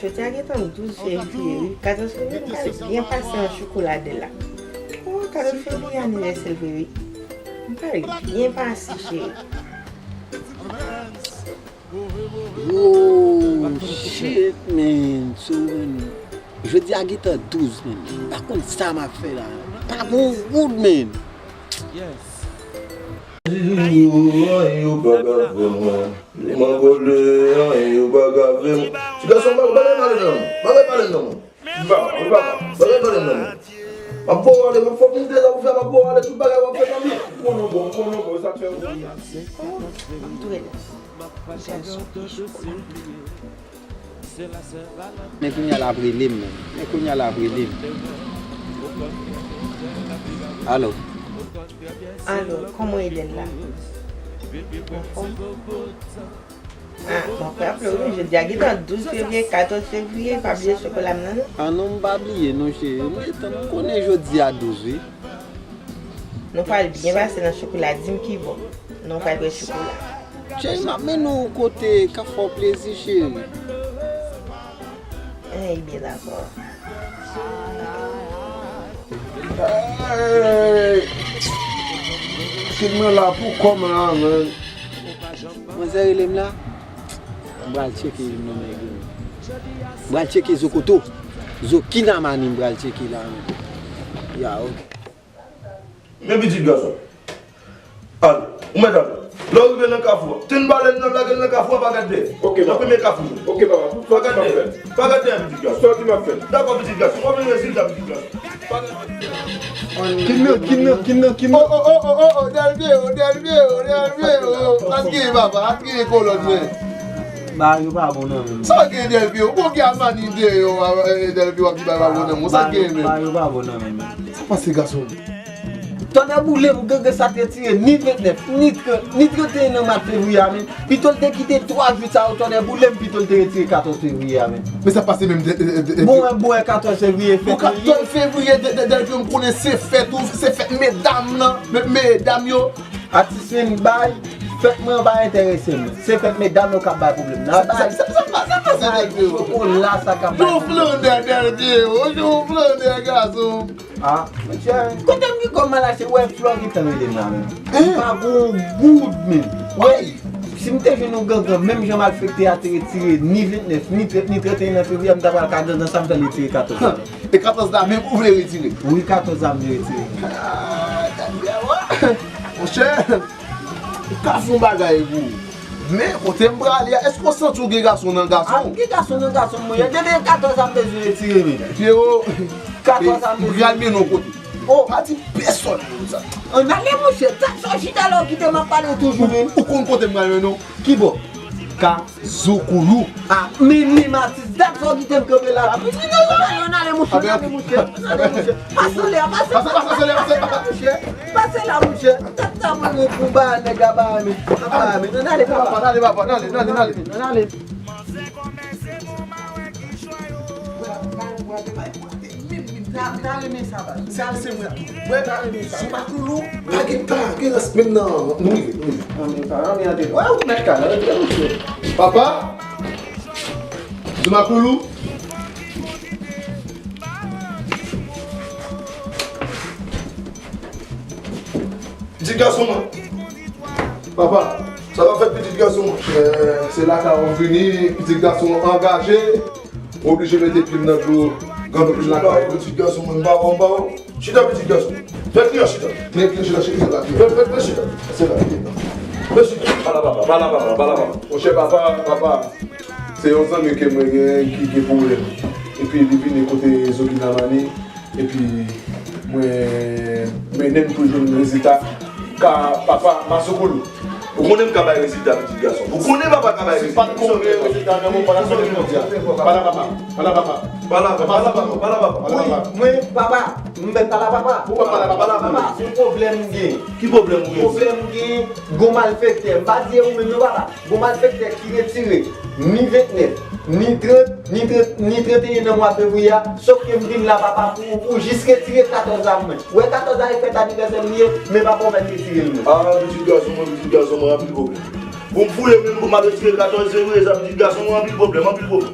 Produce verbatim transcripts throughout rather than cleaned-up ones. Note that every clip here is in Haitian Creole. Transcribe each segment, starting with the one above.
Jodi a gentan douz fevriye, wi. Katòz fevriye, m pral byen pase nan chokola de la. Oh, katòz fevriye anivèsè l vre, wi. M pral byen pase, cheri. Oh, shit, man. So, man. Jodi a gentan douz, man. M pa konn sa m ap fè la. Pa gon wood, man. Yo, yo pa ka fè mwen. Mwen vole, yo pa ka fè mwen. Ti gason, bagay pale nan mwen. Bagay pale nan mwen. Bagay pale nan mwen. M ap voye w ale, m ap fè w vin de la pou fè, m ap voye w ale, tout bagay w ap fè nan mi. Konnen bon, konnen bon, sa k fè w. Kòman? M ap tou rele. Gason e chokola. Men kounye a l ap rele m, men. Men kounye a l ap rele m. Alo. Alo, kòman w ye la? Anfòm? Ah, m ap raple w, wi, jodi a gentan douz fevriye, katòz fevriye, pa bliye chokola m nan, non. Ah non, m pa bliye, non, cheri. M gentan, m konnen jodi a douz, wi. Nou pral byen pase nan chokola, di m ki bò. Nou pral bwè chokola. Cheri, m ap mennen w kote k ap fè w plezi, cheri. Ebyen, dakò. Hey! Kid mwen la pou kò m la, man. Manzè rele m la. M pral tcheke non nèg yo. M pral tcheke Zokoto. Zo Kinamani m pral tcheke la, man. Ya, ok. Men pitit gason. Al, ou mèt al. Lè w rive nan kafou a, tenn balèn nan, lage l nan kafou a, pa gad dèyè. Ok, papa. Nan premye kafou. Ok, papa. Pa gad dèyè. Pa gad dèyè, pitit gason. Sa w di m ap fè. Dakò, pitit gason. W ap jwenn rezilta, pitit gason. Pa gad dèyè. Kinnan, kinnan, kinnan, kinnan. Oh, oh, oh, oh, oh, oh, Delvio, Delvio, Delvio. Sa k gen, papa? Sa k gen, kolòn mwen? Bagay yo pa bon nan men m. Sa k gen, Delvio? Bon, gen a mani deyò, Delvio ap di bagay pa bon nan men w. Sa k gen menm? Bagay yo pa bon nan men m. Sa pase, gason? Tonnè boule m, gangan sa t retire ni vennèf, ni trant, ni tranteyen nan mwa fevriye a, men. Pito l te kite twa jou sa yo, tonnè boule m, pito l te retire katòz fevriye a, men. Men sa pase menm de, de, de, de, Bon, bon, katòz fevriye, fèt li ye. Katòz fevriye, de, de, de, m konnen se fèt ou, se fèt medam nan, me, medam yo. Atis men bay, fèt mwen pa enterese m. Se fèt medam yo k ap bay pwoblèm nan. Sa, sa, sa, sa, sa pase, Delvio? Chokola sa k ap bay pwoblèm. Yon flannè, Delvio, yon flannè, gason. Ah, monchè, kote m gen kòb m al achte, wè flò gentan rele m la menm. M pa gon goud menm. Wè, si m te jwenn yon gangan, menm jan malfektè a te retire ni vennèf, ni trant, ni tranteyen nan fevriye, m ta pral ka gangan sa m fè l retire katòz la. E katòz la menm ou vle retire? Wi, katòz la m vle retire. Ah, Delvio, monchè, ou ka fè yon bagay pou ou. Men, kote m prale a, èske w santi w gen gason nan gason w? Ah, m gen gason nan gason mwen. Gade katòz a m bezwen retire, men. Pyero, katòz a m bezwen retire. M pral mennen w kote. Oh. Pa di pèsòn moun sa. Ann ale, monchè. Sa, sa w chita la w kite m ap pale toujou, men. Ou konn kote m pral mennen w? Ki bò? Ka Zokoulou. Ah, men, men, Matis, dat sa w kite m kanpe la. Ann ale, monchè, ann ale, monchè, ann ale, monchè. Pase anlè a, pase. Pase, pase, pase anlè a, pase. Pase la, monchè. Tèt sa mwen, mwen, pou ba nèg la ba men. Ba men. Ann ale, papa. Ann ale, papa. Ann ale, ann ale, ann ale. Ann ale. Sa, sa renmen sa, baz. Sa, se mwen tou. Wè, sa renmen sa. Sou pa koulou, pa gen, pa gen rès menm nan. Nou rive, nou rive. Ann, sa renmen antre. Wè, ou mèt kay la, antre, monchè. Papa, Zoumakoulou. Pitit gason mwen. Papa, sa pa fèt pitit gason mwen. Eh, se lakay ou vini, pitit gason angaje. Ou oblije mete pye m nan dlo, gade pye m lakay ou. Pitit gason mwen, m pa wè w, m pa wè w. Chita, pitit gason. Fè kliyan chita. Men kliyan chita, chita, se la. Fè, fè, fè chita. Se la. Fè chita. Pala papa, pala papa, pala papa. Monchè papa, papa, se yon zanmi ke mwen gen ki gen pwoblèm. Epi li vini kote Zokinamani. Epi mwen mennen l pou l jwenn rezilta. Ka papa, Mazokoulou. Ou konnen m ka bay rezilta, pitit gason. Ou konnen papa ka bay rezilta. Si pa t konnen rezilta nan moman nan, se jodi a. Pala papa. Pala papa. Pala papa. Pala papa. Pala papa. Wi, mwen, papa. M mèt pale a papa. Ou pa pale a papa. Papa, se yon pwoblèm m gen. Ki pwoblèm ou gen? Pwoblèm m gen, gon malfektè. M pa di e ou menm non, papa. Gon malfektè ki retire ni vennèf, ni trant, ni trant, ni tranteyen nan mwa fevriye a, sòf ke m vin la, papa, pou, pou jis retire katòz a mwen. Ou wè katòz a e fèt anivèsè m li ye, men papa ou mèt retire l mwen. Ah, pitit gason mwen, pitit gason mwen, anpil pwoblèm. Pou m fouye menm pou m al retire katòz fevriye sa, pitit gason mwen, anpil pwoblèm, anpil pwoblèm.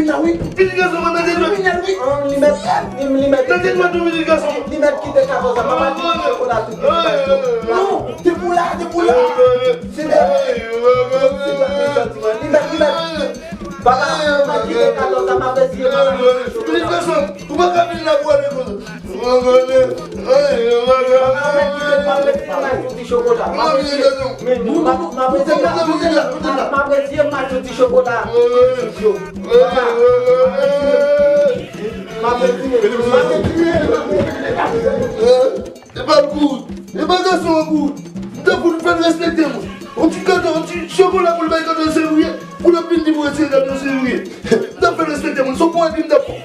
fin la, wi. Pitit gason mwen, mete dwèt. Li mèt, li, li mèt, li mèt. Mete dwèt ou, pitit gason mwen. Li mèt kite katòz an, m ap al kite chokola tout pitit gason. Non, te pou la, te pou la. Se de, se de, li mèt, li mèt. Papa, m ap kite katòz an, m ap eseye, m ap al kite chokola. Pitit gason, ou pa ka vin la pou ale konsa. E pa l kouri. E pa gason an kouri. M ta pou l fè l respekte mwen. On ti gate, on ti chokola pou l bay katòz fevriye. Pou l ap vin di pou retire katòz fevriye. M ta fè l respekte mwen. Se yon pwen di m ta pran.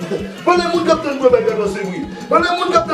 Pale moun k ap tann mwen bay katòz fevriye. Pale moun k ap